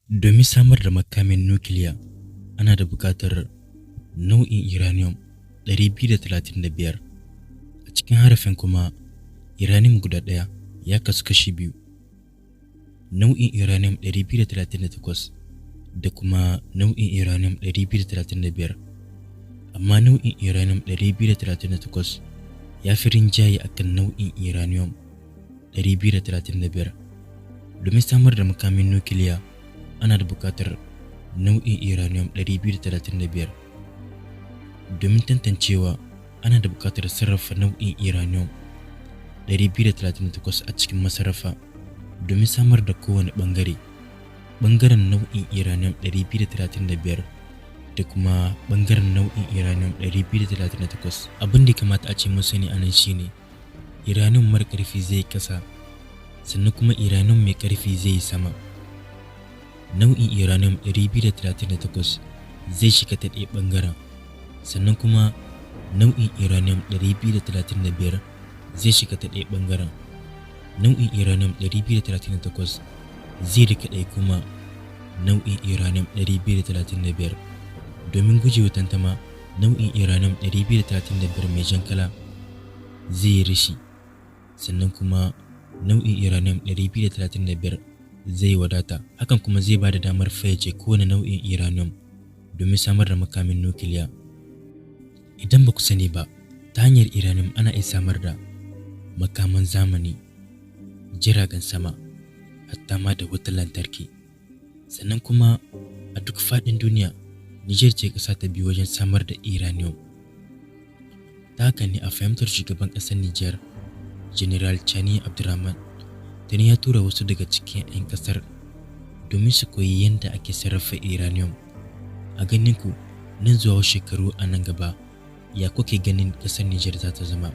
Domin samar da makamin nukiliya, ana da buƙatar nau'in uranium 235. A cikin harafin kuma, uranium guda ɗaya ya kasu kashi biyu: nau'in uranium 238 da kuma nau'in uranium 235. Amma nau'in uranium 238 ya fi rinjaye a kan nau'in uranium 235. Domin samar da makamin nukiliya, ana da buƙatar nau'in uranium 235. Domin tantancewa, ana da buƙatar sarrafa nau'in uranium 238 a cikin masarrafa domin samar da kowane ɓangare, ɓangaren nau'in uranium 235 da kuma ɓangaren nau'in uranium 238. Abin da ya kamata a ce mun sani a nan shine uranium mara ƙarfi zai yi ƙasa, sannan kuma uranium mai ƙarfi zai yi sama. Nau'in uranium 238 zai shiga ta ɗaya ɓangaren, sannan kuma nau'in uranium 235 zai shiga ta ɗaya ɓangaren. Nau'in uranium 238 zai rikide ya koma nau'in uranium 235. Domin gujewa tantama, nau'in uranium 235 mai jan kala zai yi rashi, sannan kuma nau'in uranium 235 zai wadata. Hakan kuma zai ba da damar fayyace kowane nau'in uranium domin samar da makamin nukiliya. Idan ba ku sani ba, ta hanyar uranium ana iya samar da makaman zamani, jiragen sama, hatta ma da wutar lantarki. Sannan kuma a duk faɗin duniya, Nijar ce ƙasa ta biyu wajen samar da uranium. Ta haka ne, a fahimtar shugaban ƙasar Nijar, General Tchiani Abdurrahman, tuni ya tura wasu daga cikin 'yan ƙasar domin su koyi yadda ake sarrafa uranium. A ganin ku, nan zuwa wasu shekaru a nan gaba, ya kuke ganin ƙasar Nijar za ta zama?